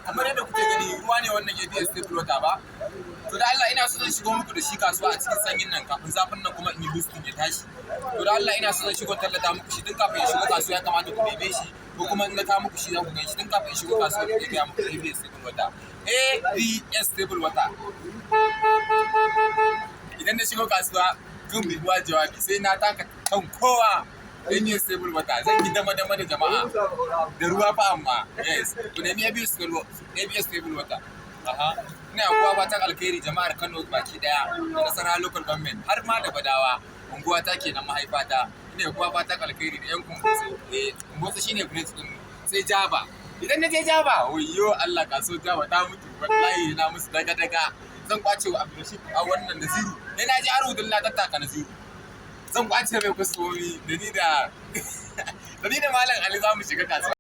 Kamar yadda kuke gani, ruwa ne wannan, ABS table water ba. To da Allah ina so zan shigo muku da shi kasuwa a cikin sanyin nan, kafin zafin nan kuma in yi boosting ya tashi. To da Allah ina so zan shigo tallata muku shi tun kafin ya shigo kasuwa. Ya kamata ku neme shi, ko kuma in na kawo muku shi za ku gan shi tun kafin ya shigo kasuwa. Da gaya muku, ABS table water, ABS table water. Idan na shigo kasuwa kan mai ruwa jawabi, sai na taka kan kowa. ABS table water, zan yi dama dama da jama'a da ruwa fa. Amma yes, ku nemi ABS table, ABS table water. Aha, ina kowa fatan alkhairi, jama'ar Kano baki daya da Nasarawa Local Government, har ma da Badawa, unguwa ta kenan, mahaifata. Ina kowa fatan alkhairi da yan Kumbotso. Eh, Kumbotso shine branch din. Sai Jaba. Idan na je Jaba, wayyo Allah, kaso Jaba ta mutu. Wallahi na musu daga daga. Zan kwace wa Abdulrashid a wannan Naziru ne. Na ji har hudun na tattaka Naziru, zan kwace mai kwastomomi. Da ni da Malam Ali za mu shiga kasuwa.